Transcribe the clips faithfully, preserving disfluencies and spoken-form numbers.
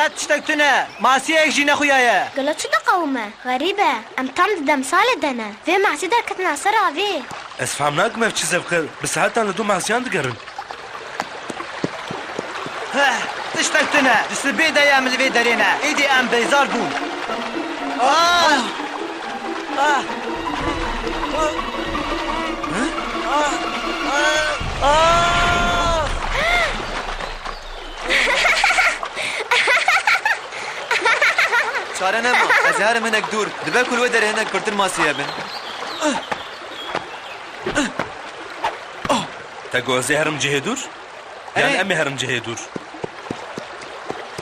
Tiştek tune. Masiyek jî nexuyaye. Gelo çi diqewime? Xerîb e. Em tam di demsalê de ne. Vê masî derketine ser avê. Ez fam nakim ev çi zevq e. Bi saetan li dû masiyan digerin. Heh, tiştek tune. Di sibê de ye em li vê derê ne. Êdî em bêzar bûn. Ah! Ah! Ah! Ah! Ah! Çare nema. Ez ê herim hinek dûr. Dibe ku li wê derê hinek pirtir masiye bin. Te got ez ê herim cihê dûr? Yan Erê. Em ê herin cihê dûr?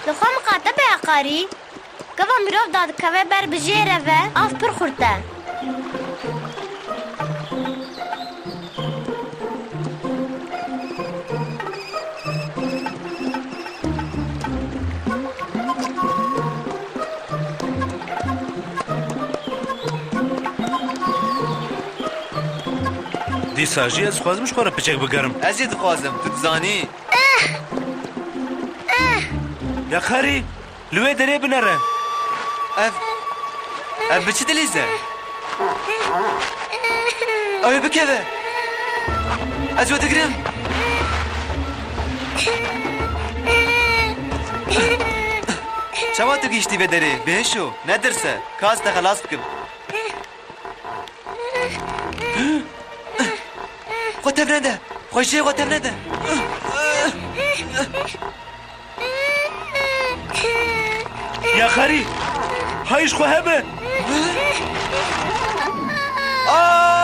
Li xwe miqate be ya qarî. Gava mirov dadikeve ber bi jêre ve, av pir xurt e. Dîsa jî ez dixwazim ji xwe re piçek bigerim. Ez jî dixwazim, tu dizanî. Ya Karî, li wê derê binere. Ev, ev bi çi dilîze? Ew ê bikeve. Ez we digirim. Çawa tu gihîştî vê derê? Bêhişo, nedirse. Ka ez te xelas bikim. Xwe tevnede. Xwe jê xwe tevnede. Ya Karî, hay ji xwe hebe. Aa!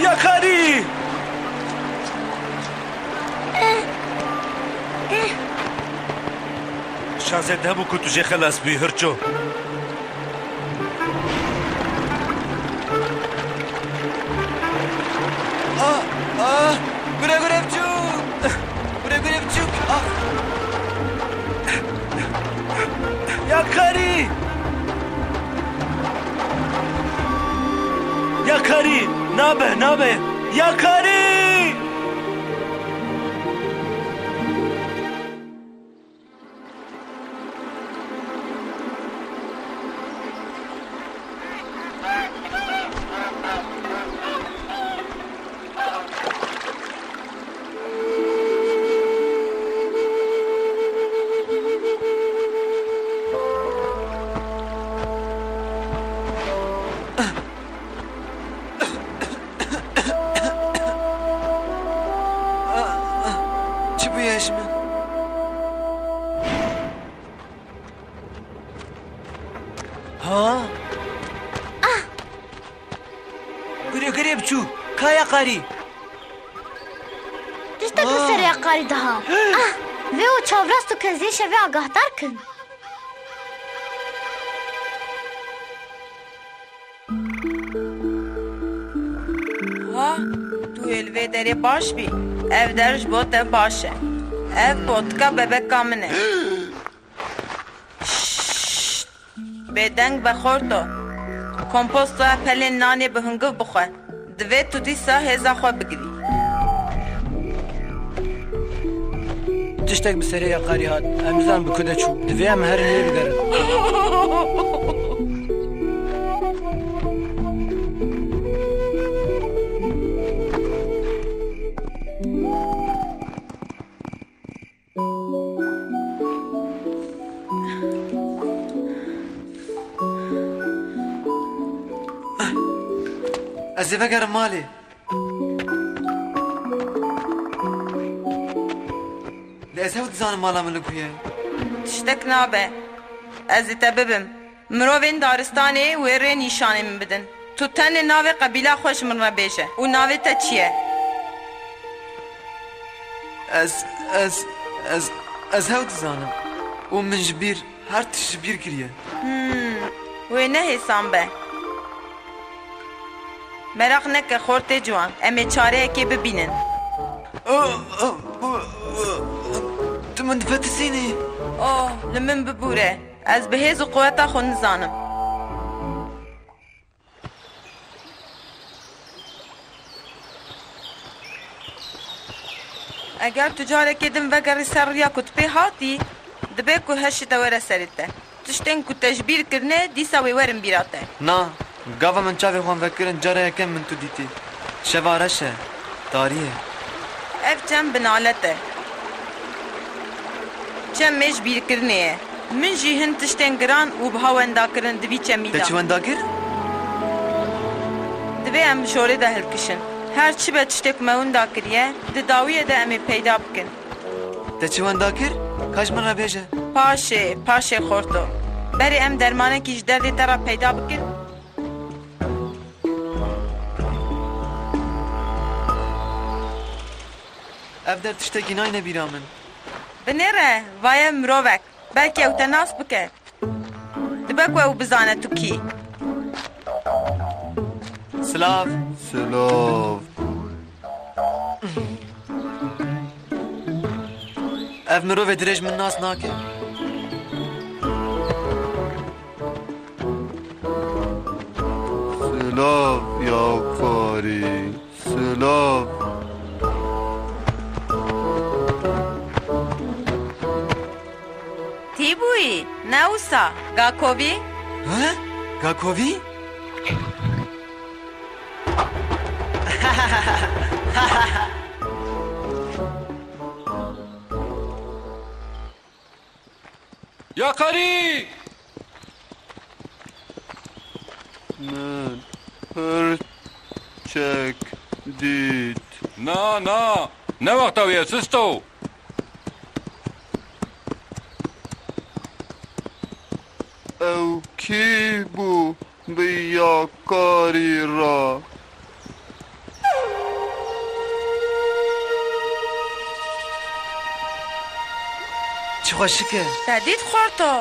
Ya Karî! Şansê te hebû ku tu jê xelas bûyî, hirço. Ah, ah, gure gure biçûk. Gure gure biçûk. Ah. Ya Karî! Ya Karî! Nabe, nabe! Ya Karî! Çi bûye ji min? Ha? Gure gure biçû, kaya qarî. Tiştek li ser ya qarî diha. Ah, vê û çavrast û keziyê şevê agahdar kin. Ha, tu yê li vê derê baş bî. Ev der ji bo te baş e. Ev potika bebeka min e. Şşt! Bêdeng be xorto. Kompostoya pelên nanê bi hungiv bixwe. Divê tu dîsa hêza xwe bigirî. Tiştek bi serê ya qarî hat. Em nizanin bi ku de çû. Divê em herin wê bigerin. Ez ê vegerim malê. Lê ez hew dizanim mala min li ku ye. Tiştek nabe. Ez ê te bibim. Mirovên daristanê wê rê nîşanê min bidin. Tu tenê navê qebîla xwe ji min re bêje û navê te çi ye? Ez, ez, ez, ez hew dizanim û min ji bîr, her tişt ji bîr kiriye. Hmm, wê ne hêsan be. Meraq neke xortê ciwan, em ê çareyekê bibînin. Tu Min difitisînî. Oh, li min bibûre. Ez bi hêz û quweta xwe nizanim. Eger tu carekê din vegerî ser riya ku tu pê hatî, dibe ku hişê te were serê te. Tiştên ku te ji bîr kirine, dîsa wê werin bîra te. Na, gava min çavê xwe vekirin, cara yekem min tu dîtî. Şeva reş e, tarî ye. Ev çem bi nalet e. Çem mêj bîrkirinê ye. Min jî hin tiştên giran û biha wenda kirin di vî çemî de. Te çi wenda kir? Divê em bi şorê de hilkişin. Her çi be tiştê ku me winda kiriye, di dawiyê de em ê peyda bikin. Te çi wenda kir? Ka ji min re bêje. Paşê, paşê xorto. Berê em dermanekî ji derdê te re peyda bikin. Ev der tiştekî nayne bîra min. Binêre, vaye mirovek. Belkî ew te nas bike. Dibe ku ew bizane tu kî. Silav. Silav. Ev mirovê dirêj min nas nake. Silav ya karî. Silav. Tî bûyî, ne wisa, Gakovî? He? Gakovî? Yakarî! Min hirçek dît. Na, na, ne wexta wî ye, susto! Ew kî bû bi Yakarî re? Çi xweşik e. Te dît xorto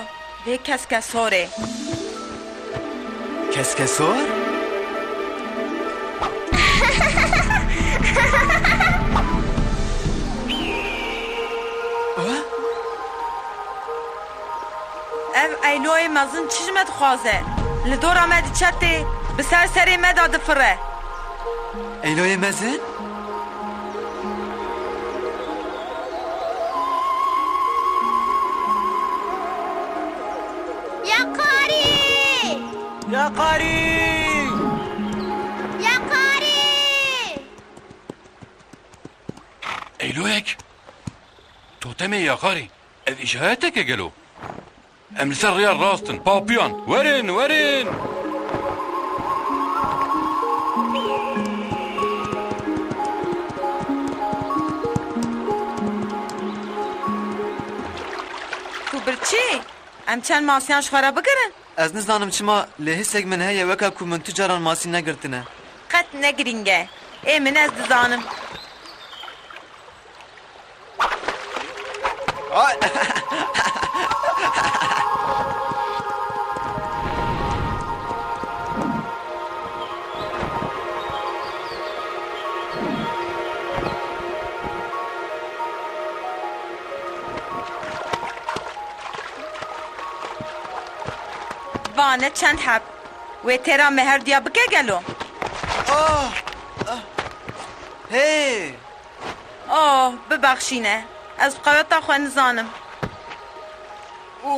vê keskesorê? Keskesor? Ha? Ev Eyloyê mezin çi ji me dixwaze? Li dora me diçe tê, bi ser serê me de difire. Eyloyê mezin? Yakarî! Yakarî! Yakarî! Eyloyek? Totemê Yakarî? Ev îşaretek e gelo? Em li ser rêya rast in. Papiyan. Werin, werin! Tu birçî? Em çend masiyan ji xwe re bigirin? Ez nizanim çima, lê hissek min heye weka ku min tu caran masî negirtine. Qet ne girîng e. Ê min ez dizanim. Ay! Vane çend heb. Wê têra me herduya bike gelo? Ah! Ah! Hey! Oh, bibexşîne. Ez qeweta xwe nizanim. Û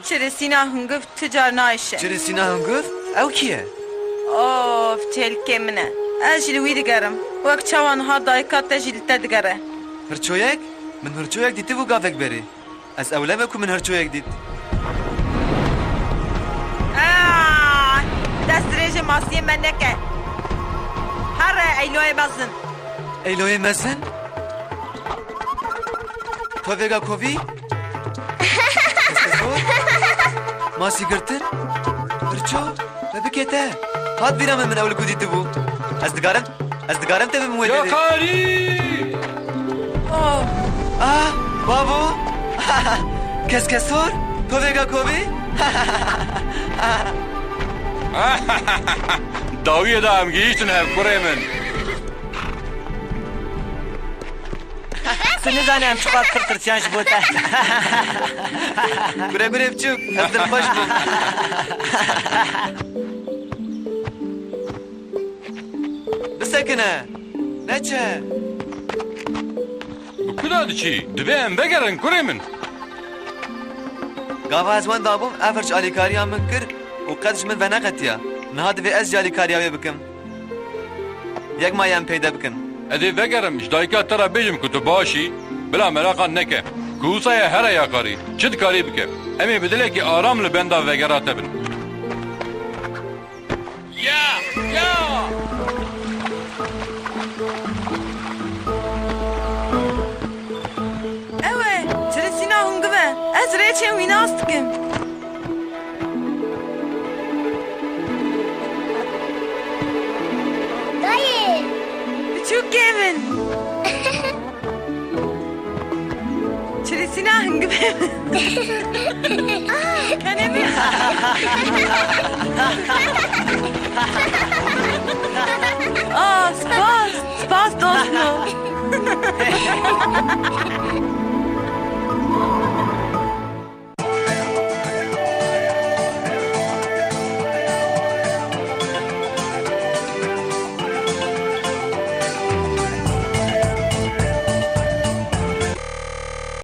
çirê Sîna Hungiv tu car nayşe. Çirê Sîna Hungiv? Ew kî ye? Of, çêlikê min e. Ez jî li wî digerim. Wek çawa niha dayika te jî li te digere. Hirçoyek? Min hirçoyek dîtibû gavek berê. Ez ewle me ku min hirçoyek dît. Ah! Dest dirêjê masiyê me neke. Here Eyloyê mezin. Eyloyê mezin? Tovê Gakovî? Keskesor? Masî girtin? Hirço? Me bike te. Hat bîra min, min ew li ku dîtibû. Ez digarim, ez digarim te bibim wê derê. Yakarî! Oh! Ah, bavo! Keskesor? Tovê Gakovî? Dawiyê de em gihîştin hev kurê min. Bes Tu nizane em çiqas pir tirsiyan ji bo te. Gure gure biçûk, ez dilxweş bûm. Bisekine, neçe. Bi ku da diçî? Divê em vegerin kurê min. Gava ez wenda bûm, Averc alîkariya min kir û qet ji min veneqetiya. Niha divê ez jî alîkariya wê bikim. Yek maye em peyde bikin. Ez ê vegerim, ji dayika te re bêjim ku tu baş î, bila meraqa neke. Ku wisa ye here ya karî, çi dikarî bike. Em ê bi dilekî aram li benda vegera te bin. Ya! Ya! Ew e, Trisîna hûn gibe. Ez rêçên wî nas dikim. Dayê! Biçûkê min! Trisîna hûn gibe. Tenê min.